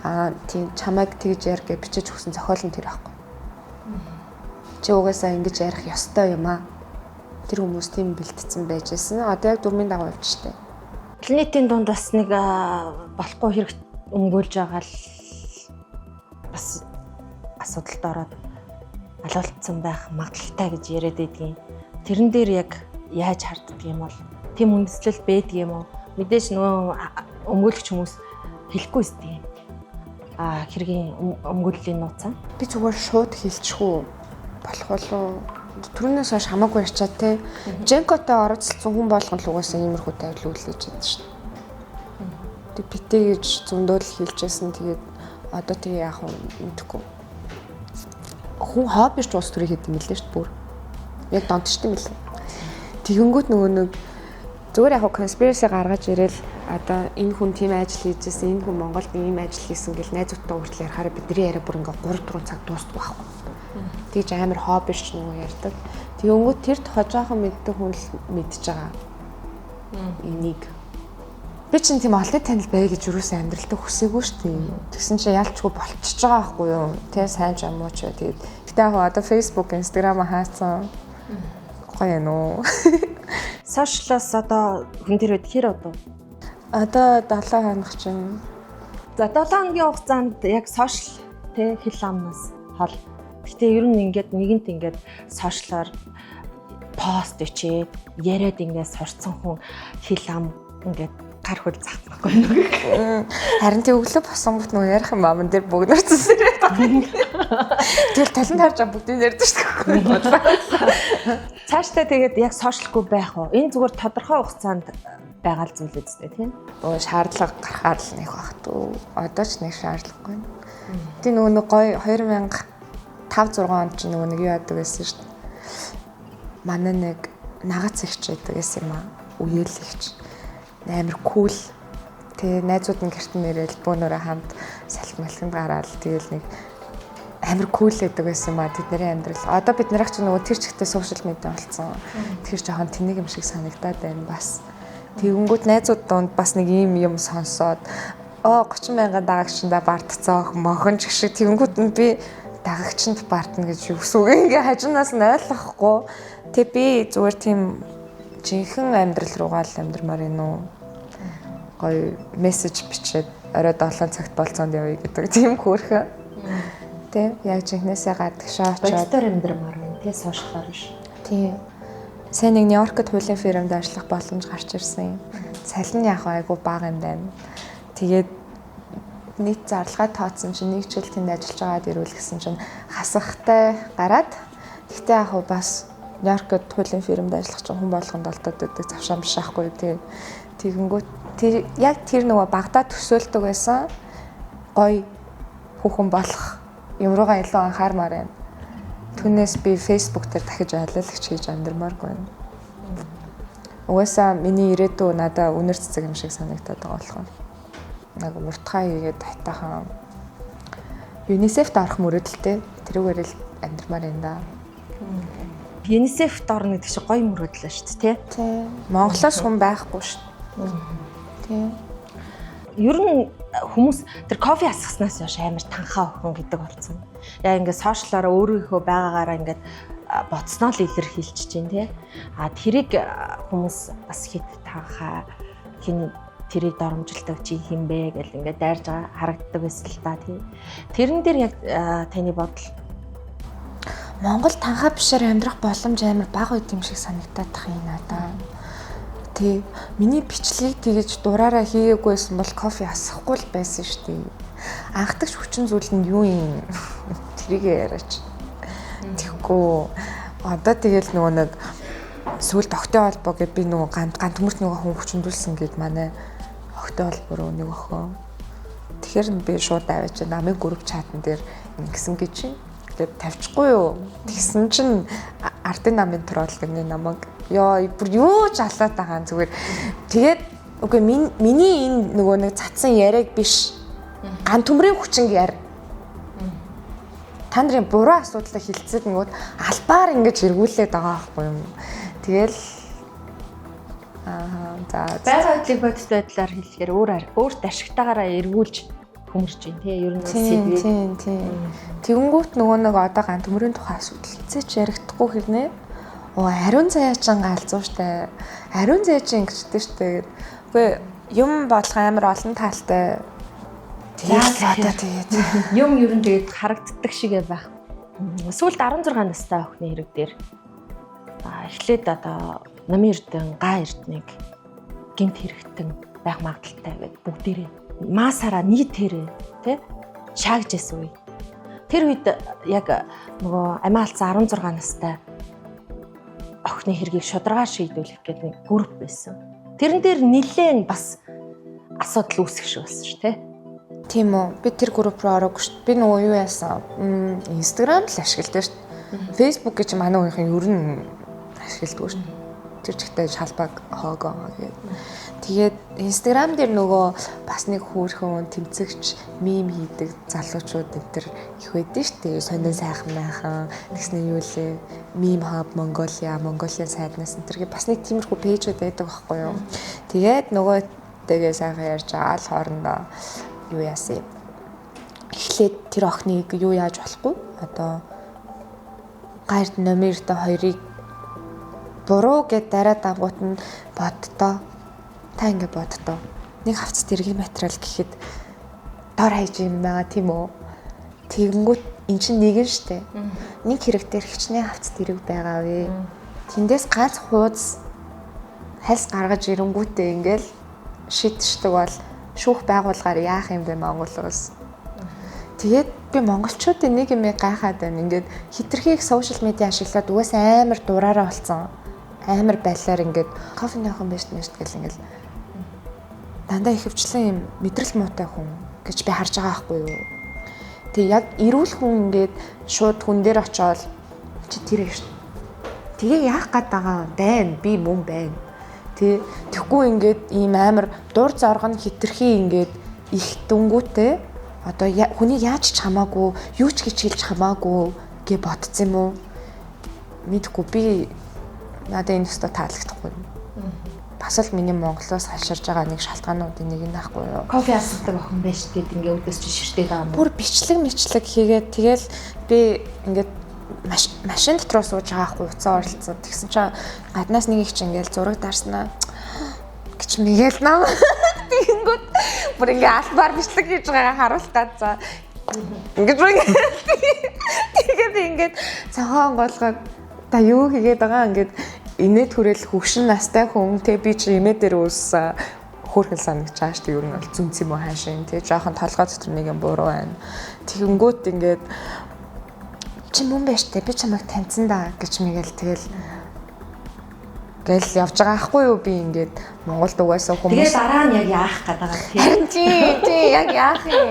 Аа тийм чамайг тэгж яар гэж бичиж өгсөн зохиол нь тэр байхгүй. Чи угаасаа ингэж ярих ёстой юм аа. Тэр хүмүүс тийм бэлтцсэн байж байсан. Одоо яг дүрмийн дагуу явж штэ. Планетын дунд бас нэг болохгүй хэрэг Өмгөөлж байгаа л бас асуудалд ороод алуулцсан байх магадлалтай гэж яриад байдгийн. Тэрэн дээр яг яаж харддаг юм бол тийм үндэслэл байдаг юм уу? Мэдээж нөгөө өмгөөлөгч хүмүүс хэлэхгүй өсдөг юм. Аа, хэргийн өмгөөллийн нууцаа. Би зүгээр шууд хэлчихүү болох болов. Түрүүнээс хойш хамаагүй ярьчаа те. Женкотой оролцсон хүн болгон л угаасаа иймэрхүү тавил үлээж чадсан шүү дээ. Тэг битээ гэж зөндөө л хэлжсэн. Тэгээд одоо тэгээ яах вэ мэдэхгүй. Хүн хоббирч улс төрийг хийдэг юм лээ шүү дээ бүр. Яг донтчт юм лээ. Тэгэнгүүт нөгөө нэг зүгээр яг conspiracy гаргаж ирэл одоо энэ хүн тийм ажил хийжсэн, энэ хүн Монголд ийм ажил хийсэн гэл найзуудтай хүртэл ярихаараа бидний яриа бүр ингээ 3 4 цаг дуустдаг байхгүй. Тэгж амар хоббирч нөгөө ярьдаг. Тэгэнгүүт тэр тухай жоохон мэддэг хүн л мэдж байгаа. Энийг. Би чинь тийм олонний танил бай гэж юусэн амьдралдаа хүсээгүй шүү дээ. Тэгсэн чинь ялчгүй болчихж байгаа байхгүй юу? Тэ сайн ч юм уу ч бай. Тэгээд гэтээ яг одоо Facebook, Instagram хаацсан. Гоё юм уу? Сошиалоос одоо хүн тэр үед хэр одоо? Одоо 7 хоног чинь. За 7 хоногийн хугацаанд яг сошиал тэ хэл амнаас хол. Гэтэ ер нь ингээд нэгэнт ингээд сошиалаар пост бичээд яриад ингээд сурцсан хүн хэл ам ингээд гар хөл заахгүй нэг. Харин тий өглөө босонгот нөгөө ярих юм аман дээр бөгнөрцсөн яриад байгаа. Тэгэл талент харж байгаа бүгдийг ярьдаг шүү дээ. Цаашдаа тэгээд яг сошиалгүй байх уу? Энэ зүгээр тодорхой хугацаанд байгаа л зүйл үстэй тийм. Өө шаардлага гарахаар л нэг байх туу. Одоо ч нэг шаардлагагүй. Тий нөгөө нэг гоё 2005 6 онд ч нөгөө нэг юу яадаг байсан шүү дээ. Манай нэг нагац ихч байдаг гэсэн юм аа. Үеэл ихч. Амар кул. Тэгээ найзууд нь гэрт нэрэл бөөнөрөө хамт салхи малхинд гараал тэгэл нэг амар кул байдаг байсан юм аа тэдний амьдрал. Одоо бид нарыг ч нөгөө тэр чигтээ сошиал медиа болсон. Тэр жоохон тэнэг юм шиг санагдаад байна бас. Тэгэнгүүт найзууд дунд бас нэг ийм юм сонсоод 30 мянган дагагчдаа бардцсан охин мохон ч гэх шиг тэгэнгүүт нь би дагагчинд бардна гэж юу гэсэн үг ингээ хажуунаас нь ойлгохгүй. Тэг би зүгээр тийм жинхэнэ амьдрал руугаа л амьдрмаар юм уу? Гоё мессеж бичээд орой 7 цагт болцоонд явъя гэдэг тийм хөөрхөн. Тэ яг жинхнээсээ гадагшаа очиод бодитоор амьдрмаар байна тий сошиалаар биш. Тий. Сайн нэг Нью-Йоркт хуулийн фирмд ажиллах боломж гарч ирсэн. Цалин яг айгу бага юм байна. Тэгээд нийт зарлагаа тооцсон чинь нэг жил тэнд ажиллаж байгаад ирүүл гэсэн чинь хасахтай гараад гэхдээ яг бас Нью-Йоркт хуулийн фирмд ажиллах чинь хүн болгонд олдоод байдаг завшаан биш аахгүй тий. Тэгэнгүүт тэр яг тэр нөгөө багадаа төсөөлдөг байсан гоё хүүхэн болох юм руугаа илүү анхаармаар байна. Түүнээс би Facebook дээр дахиж айлуулагч хийж амьдрмааргүй байна. Угаасаа миний ирээдүй надаа үнэр цэцэг юм шиг санагдаад байгаа болохоор. Нэг муртхаа хийгээд хайтаахан UNICEF-т орох мөрөөдөлтэй. Тэрүүгээр л амьдрмаар байна да. UNICEF-т орно гэдэг чинь гоё мөрөөдөл шүү дээ, тий? Тий. Монголоос хүн байхгүй шүү. Тий. Ер нь хүмүүс тэр кофе асгаснаас хойш амар танхаа охин гэдэг болсон. Яг ингээд сошиалаараа өөрийнхөө байгаагаараа ингээд бодсноо л илэрхийлж чинь тий. А тэрийг хүмүүс бас хит танхаа хин тэрийг доромжилдог чи хин бэ гэл ингээд дайрж байгаа харагддаг байсан л та тий. Тэрэн дээр яг таны бодол Монгол танхаа бишээр амьдрах боломж амар бага байд юм шиг санагдаад тах юм надаа. Тий. Миний бичлэгийг тэгэж дураараа хийгээгүйсэн бол кофе асахгүй л байсан шүү дээ. Анхдагч хүчин зүйл нь юу юм? Тэрийг яриач. Тэгэхгүй одоо тэгэл нөгөө нэг сүүлд огтой холбоо гэд би нөгөө ганц төмөрт нөгөө хүн хүчндүүлсэн гэд манай огтой холбоо руу нэг охин. Тэгэхээр би шууд аваач намын групп чатан дээр ингэсэн гэж чинь. Тэгээд тавьчихгүй юу? Тэгсэн чинь ардын намын тролл гэнэ намайг. Йоо бүр юу ч алаад байгаа юм зүгээр. Тэгээд үгүй миний энэ нөгөө нэг цацсан яриаг биш. Ган төмрийн хүчин яар. Та нарын буруу асуудлаа хилцээд нөгөөд албаар ингэж эргүүлээд байгаа байхгүй юм. Тэгэл аа за байгаа байдлыг бодит байдлаар хэлэхээр өөрт ашигтайгаараа эргүүлж хөмөрч байна тий. Ер нь сэдвийг. Тийм тийм. Тэгэнгүүт нөгөө нэг одоо ган төмрийн тухай асуудал хэзээ ч яригдахгүй хэрнээ. Оо ариун заяа чинь галзуу штэ. Ариун заяа чинь ингэжтэй штэ гэд. Үгүй юм болох амар олон талтай Тэгээд одоо тэгээд юм ер нь тэгээд харагддаг шигээ байх. Сүүлд 16 настай охины хэрэг дээр эхлээд одоо Намын Эрдэн, Га Эрднийг гэмт хэрэгтэн байх магадлалтай гэд бүгдээрээ масаараа нийтээрээ тий шаагж ясан үе. Тэр үед яг нөгөө амиа алдсан 16 настай охины хэргийг шударгаар шийдвэрлэх гэдэг нэг групп байсан. Тэрэн дээр нилээн бас асуудал үүсэх шиг болсон шүү тий. Тийм үү. Би тэр групп руу ороогүй шүү. Би нөгөө юу яасан? Instagram л ашигладаг шүү. Facebook гэж манай үеийнхэн ер нь ашигладаг шүү. Тэр чигтээ шалбаг хоогоо гээд. Тэгээд Instagram дээр нөгөө бас нэг хүүрхэн тэмцэгч мим хийдэг залуучууд энэ төр их байдэн шүү дээ. Сонин сайхан майхан тэгснэ юу лээ. Meme Hub Mongolia, Mongolian Sadness энэ төр бас нэг тиймэрхүү page үүд байдаг байхгүй юу. Тэгээд нөгөө тэгээ сайхан ярьж байгаа л хоорондоо юу яасан юм. Эхлээд тэр охиныг юу яаж болохгүй. Одоо гайрт номертой хоёрыг буруу гэд дараа дангуут нь боддоо. Та ингэ боддоо. Нэг хавц дэргийн материал гэхэд дор хаяж юм байгаа тийм үү? Тэгэнгүүт эн чинь нэг нь штэ. Нэг хэрэг дээр хичнээн хавц дэрэг байгаа вэ? Тэндээс ганц хууз хальс гаргаж ирэнгүүтээ ингээл шийдчихдэг бол шүүх байгуулгаар яах юм бэ Монгол улс? Тэгээд би монголчуудын нэг юм гайхаад байна. Ингээд хитрхи их social media ашиглаад угаасаа амар дураараа болсон. Амар байлаар ингээд кофе нөхөн биш нэш гэл ингээд дандаа ихэвчлэн юм мэдрэл муутай хүн гэж би харж байгаа байхгүй юу. Тэг яг эрүүл хүн ингээд шууд хүн дээр очиод чи тэр шүү. Тэгээ яах гээд байгаа юм байна. Би мөн байна. Тэ тэгэхгүй ингээд ийм амар дур зорго нь хитрхи ингээд их дүнгүүтээ одоо хүний яаж ч хамаагүй, юу ч гэж хэлж хамаагүй гэ бодсон юм уу? Мэдхгүй би надад энэ өстө таалагдахгүй. Бас л миний Монголоос хаширж байгаа нэг шалтгаануудын нэг нь ахгүй юу. Кофе асуудаг охин байж гээд ингээ өдөөс чи ширтээд байгаа юм. Бүр бичлэг мэтлэг хийгээд тэгэл би ингээд машин дотор сууж байгаа хгүй уцаа оролцсон. Тэгсэн чинь гаднаас нэг их чи ингээл зураг дарснаа гэж мэгэл нам. Тэгэнгүүт бүр ингээ албаар бичлэг хийж байгаагаа харуулах гад за ингэж бүр ингээ тэгээд ингээд цохоон голгоод та юу хийгээд байгаа ингээд инээ түрэл хөгшин настай хүн те би чи имээ дээр үүссэн хөөрхөн санагч байгаа шүү дээ. Ер нь бол зүнц юм уу хаашаа те жоохон толгой дотор нэг юм буруу байна. Тэгэнгүүт ингээд чи мөн байж тээ би чамайг таньсан да гэж мэгэл тэгэл гэл явж байгаа хгүй юу би ингээд Монголд угаасаа хүмүүс. Тэгээ дараа нь яг яах гээд байгаа тийм. Тийм яг яах юм.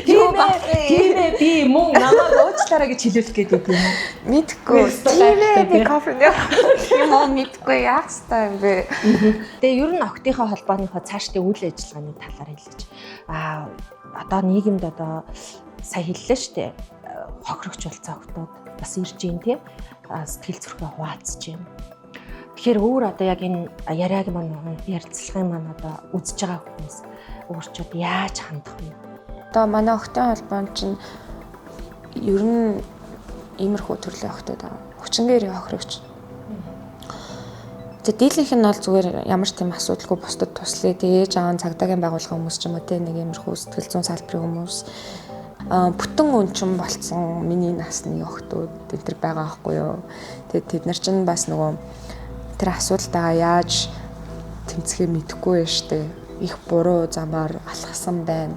Юу байх юм. Тийм ээ би мөн намайг уучлаарай гэж хэлүүлэх гээд байт юм. Мэдхгүй. Тийм ээ би кофе юм уу мэдхгүй яах ёстой юм бэ. Тэгээ ер нь охтынхоо холбооныхоо цаашдын үйл ажиллагааны талаар хэлж. Одоо нийгэмд одоо сая хэллээ шүү дээ. Хохирогч болцсон охтууд бас ирж гин тийм. Сэтгэл зүрхээ хуваалцж юм. Тэгэхээр өөр одоо яг энэ яриаг маань ярилцлагын маань одоо үзэж байгаа хүмүүс өөрчүүд яаж хандах вэ? Одоо манай охтын холбоонд чинь ер нь иймэрхүү төрлийн охтууд байгаа. Хүчингээр хохирогч. За дийлэнх нь бол зүгээр ямар ч тийм асуудалгүй бусдад туслая. Тэгээ ээж аав цагдаагийн байгууллагын хүмүүс ч юм уу те нэг иймэрхүү сэтгэл зүйн салбарын хүмүүс бүтэн өнчин болцсон миний насны охтууд энэ төр байгаа байхгүй юу. Тэгээд тэд нар чинь бас нөгөө тэр асуудалтайгаа яаж тэмцэхээ мэдэхгүй байж штэ. Их буруу замаар алхасан байна.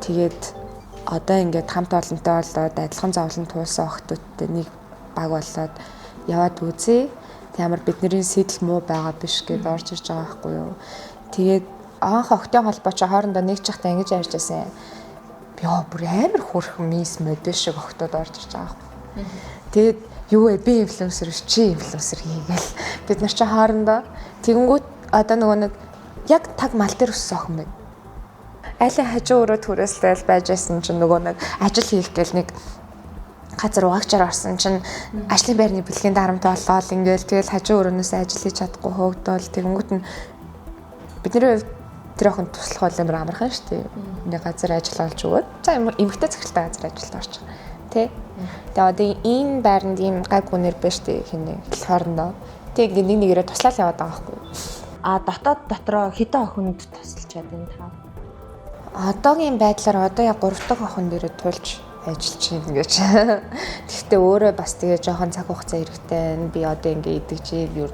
Тэгээд одоо ингээд хамт олонтой болоод адилхан зовлон туулсан охтуудтай нэг баг болоод яваад үзье. Тэг ямар бидний сэтэл муу байгаа биш гэдээ орж ирж байгаа байхгүй юу. Тэгээд анх охтын холбоо чи хоорондоо нэг чахтаа ингэж ярьж байсан. Йоо бүр амар хөөрхөн мис модель шиг охтууд орж ирж байгаа байхгүй. Тэгээд юу вэ би инфлюенсер биш чи инфлюенсер хийгээл бид нар чи хоорондоо тэгэнгүүт одоо нөгөө нэг яг таг мал дээр өссөн охин байна. Айлын хажуу өрөө түрээсэл байж байсан чинь нөгөө нэг ажил хийх гээл нэг газар угаагчаар орсон чинь ажлын байрны бэлгийн дарамт болоод ингээл тэгэл хажуу өрөөнөөс ажил хийж чадахгүй хөөгдөөл тэгэнгүүт нь бидний хувьд тэр охин туслах бол амар амархан шүү дээ. Нэг газар ажил олж өгөөд за эмэгтэй цахилтай газар ажилд орчих. Тэ. Тэгээ одоо ийм байранд ийм гайг үнэр байж тээ хинэ хоорондоо. Тэг ингээ нэг нэгээрээ туслаад яваад байгаа байхгүй юу? А дотоод дотроо хэдэн охинд тусалж чадсан та? Одоогийн байдлаар одоо яг 3 дахь охин дээрээ тулж ажиллаж байна гэж. Тэгэхдээ өөрөө бас тэгээ жоохон цаг хугацаа хэрэгтэй байна. Би одоо ингээ идэгч юу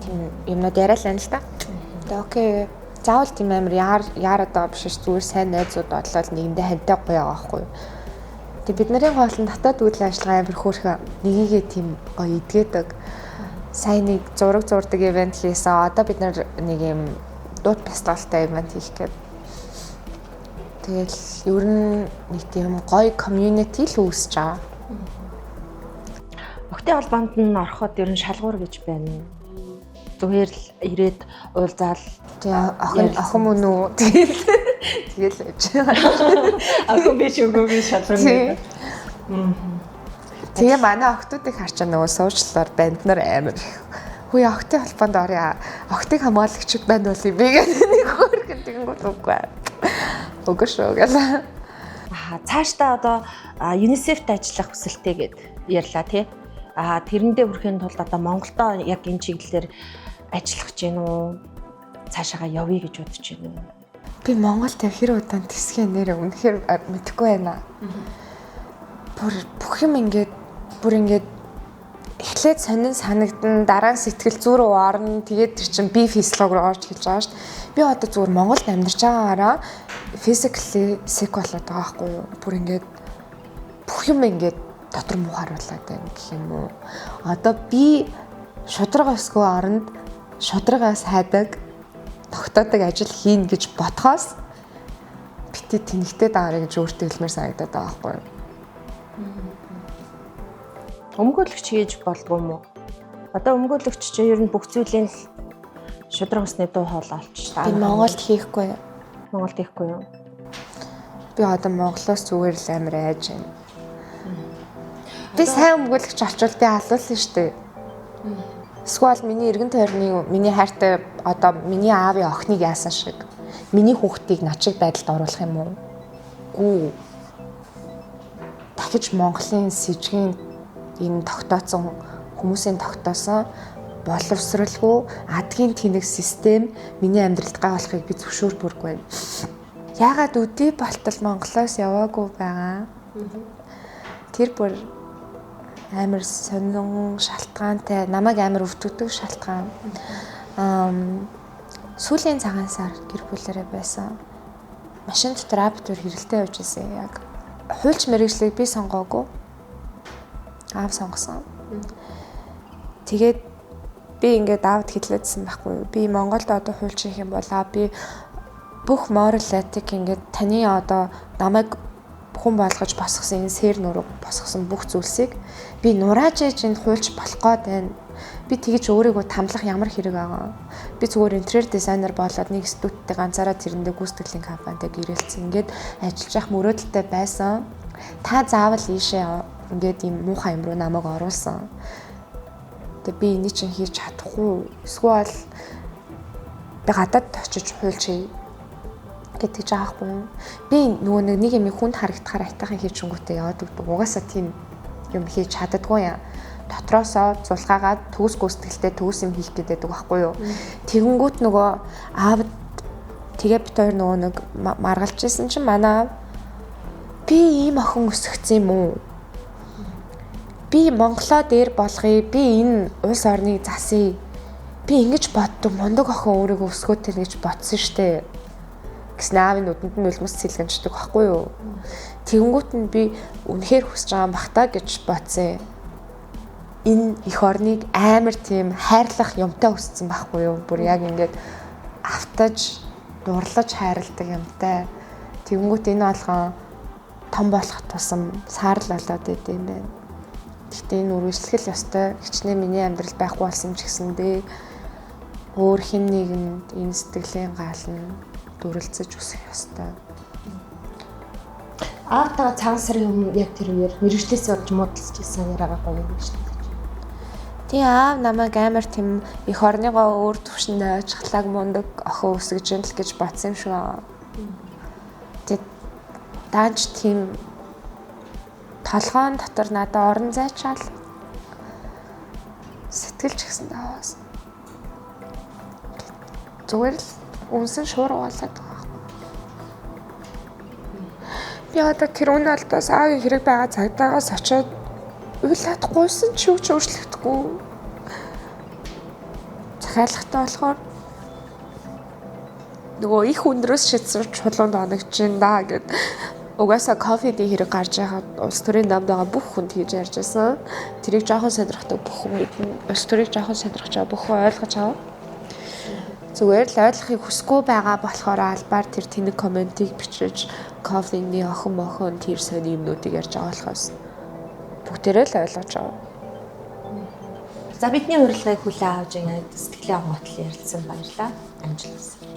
тийм юмнууд яриа л байна л та. Тэгээ окей. Заавал тийм амар яарад байгаа биш ш, зүгээр сайн найзууд болоод нэгэндээ хантай гоё байгаа байхгүй юу. Тэгээ бид нарын гол нь дотоод үйл ажиллагаа амар хөөрхөн нэгийгээ тийм гоё идгээдэг. Сайн нэг зураг зурдаг ивент хийсэн. Одоо бид нар нэг юм дуут фестивалтай ивент хийх гээд. Тэгэл ер нь нэг тийм гоё community л үүсэж байгаа. Охидын холбоонд нь ороход ер нь шалгуур гэж байна уу? Зүгээр л ирээд уулзаал. Тэгээ охин мөн үү? Тэгэл явж байгаа. Охин биш үгүй би шалгуур гэдэг. Тэгээ манай охтуудыг харчаа нөгөө суучлалаар банд нар амар. Хөөе охтын холбоонд орё. Охтыг хамгаалагчид банд болъё би гэдэг нэг хөөрхөн тэгэнгүүт үгүй. Үгүй шүү гэл. Аа цаашдаа одоо UNICEF-т ажиллах хүсэлтэй гэд ярьлаа тий. Аа тэрэндээ хүрэхин тулд одоо Монголдо яг энэ чиглэлээр ажиллах гэж гин үү? Цаашаага явъя гэж бодож гин үү? Би Монголд хэр удаан тэсгээ нэрэ үнэхээр мэдэхгүй байна. Бүр бүх юм ингээд бүр ингээд эхлээд сонин санагдан, дараа нь сэтгэл зүй рүү орно. Тэгээд тэр чинь би физиолог руу орж эхэлж байгаа шүү дээ. Би одоо зүгээр Монголд амьдарч байгаагаараа physically sick болоод байгаа байхгүй юу? Бүр ингээд бүх юм ингээд дотор муухайруулад байна гэх юм уу? Одоо би шударга өсгөө оронд шударгаас хайдаг, тогтоодог ажил хийн гэж ботхоос бити тэнэгтэй даарэ гэж өөртөө хэлмээр санагдаад байгаа байхгүй юу? Өмгөөлөгч хийж болдгоо юм уу? Одоо өмгөөлөгч чинь ер нь бүх зүйлийн л шударга усны дуу хоолой олчих та. Би Монголд хийхгүй. Монголд хийхгүй юу? Би одоо Монголоос зүгээр л амар айж байна. Би сайн өмгөөлөгч олчвол би алуулна шүү дээ. Эсвэл миний эргэн тойрны миний хайртай одоо миний аавын охиныг яасан шиг миний хүүхдийг начиг байдалд оруулах юм уу? Гүү. Дахиж Монголын сэжгийн энэ тогтооцсон хүмүүсийн тогтоосон боловсралгүй адгийн тэнэг систем миний амьдралд гай болохыг би зөвшөөрмөргүй байна. Яагаад өдий болтол Монголоос яваагүй байгаа? Тэр бүр амар сонин шалтгаантай, намайг амар өвтгөдөг шалтгаан. Сүүлийн цагаан сар гэр бүлээрээ байсан. Машин дотор аптер хэрэлдээ явж ирсэн яг. Хуульч мэрэгжлийг би сонгоогүй. Аав сонгосон. Тэгээд би ингээд аавд хэлээдсэн байхгүй юу? Би Монголд одоо хуульч хийх юм бол би бүх moral ethic ингээд таны одоо намайг хүн болгож босгосон энэ сэр нуруу босгосон бүх зүйлсийг би нурааж ээж энд хуульч болох гээд байна. Би тэгэж өөрийгөө тамлах ямар хэрэг байгаа. Би зүгээр интерьер дизайнер болоод нэг студидтэй ганцаараа тэрэндээ гүйцэтгэлийн компанитай гэрэлцсэн. Ингээд ажиллаж явах мөрөөдөлтэй байсан. Та заавал ийшээ ингээд ийм муухай юм руу намайг оруулсан. Тэгээ би энийг чинь хийж чадахгүй. Эсвэл би гадаад очиж хуульч хий гэдэг ч аахгүй юу. Би нөгөө нэг юм хүнд харагдахаар айтайхан хийж шүнгүүтээ яваад өгдөг. Угаасаа тийм юм хийж чаддаггүй юм. Дотроосоо зулгаагаад төгс гүйцэтгэлтэй төгс юм хийх гэдэг байхгүй юу. Тэгэнгүүт нөгөө аав тэгээ бит хоёр нөгөө нэг маргалж исэн чинь манай би ийм охин өсгцэн юм уу? Би Монголоо дээр болгоё. Би энэ улс орныг засъя. Би ингэж боддог. Мундаг охин өөрийгөө өсгөөд тэр гэж бодсон штэ. Гэсэн аавын нүдэнд нь нулимс сэлгэнчдэг байхгүй юу? Тэгэнгүүт нь би үнэхээр хүсэж байгаа юм бах та гэж бодсон. Энэ эх орныг амар тийм хайрлах юмтай өссөн байхгүй юу? Бүр яг ингээд автаж, дурлаж хайрладаг юмтай. Тэгэнгүүт энэ болгон том болох тусам саарл болоод идэв юм байна. Гэхдээ энэ үргэлжлэх л ёстой. Хичнээн миний амьдрал байхгүй болсон ч гэсэндээ өөр хэн нэгэнд энэ сэтгэлийн гаал нь дүрэлзэж өсөх ёстой. Аавтайгаа цагаан сарын өмнө яг тэр үеэр мэрэгжлээсээ болж муудалж ирсэн яриагаа гоё юм шүү дээ. Тий, аав намайг амар тийм эх орныгоо өөр төвшөнд очихлааг мундаг охин өсгөж юм л гэж бодсон юм шиг аа. Тэгээд даанч тийм толгоон дотор надад орон зайчаал сэтгэл ч гэсэн даваас. Зүгээр л үнсэн шуурга болоод байгаа. Би одоо тэр үн алдаас аавын хэрэг байгаа цагдаагаас очиод уйлаад гуйсан ч юу ч өөрчлөгдөхгүй. Захиалгатай болохоор нөгөө их өндрөөс шидсэн чулуунд оногч да гэд угаасаа кофений хэрэг гарч байхад улс төрийн намд байгаа бүх хүн тэгж ярьж байсан. Тэрийг жоохон сонирхдаг бүх хүн мэднэ. Улс төрийг жоохон сонирхож байгаа бүх хүн ойлгож байгаа. Зүгээр л ойлгохыг хүсэхгүй байгаа болохоор албаар тэр тэнэг комментиг бичиж кофений охин мохон тэр сони юмнуудыг ярьж байгаа болохоос бүгдээрээ л ойлгож байгаа. За, бидний урилгыг хүлээн авч ингээд сэтгэлээ онгойтол ярилцсан баярлалаа. Амжилт хүсье.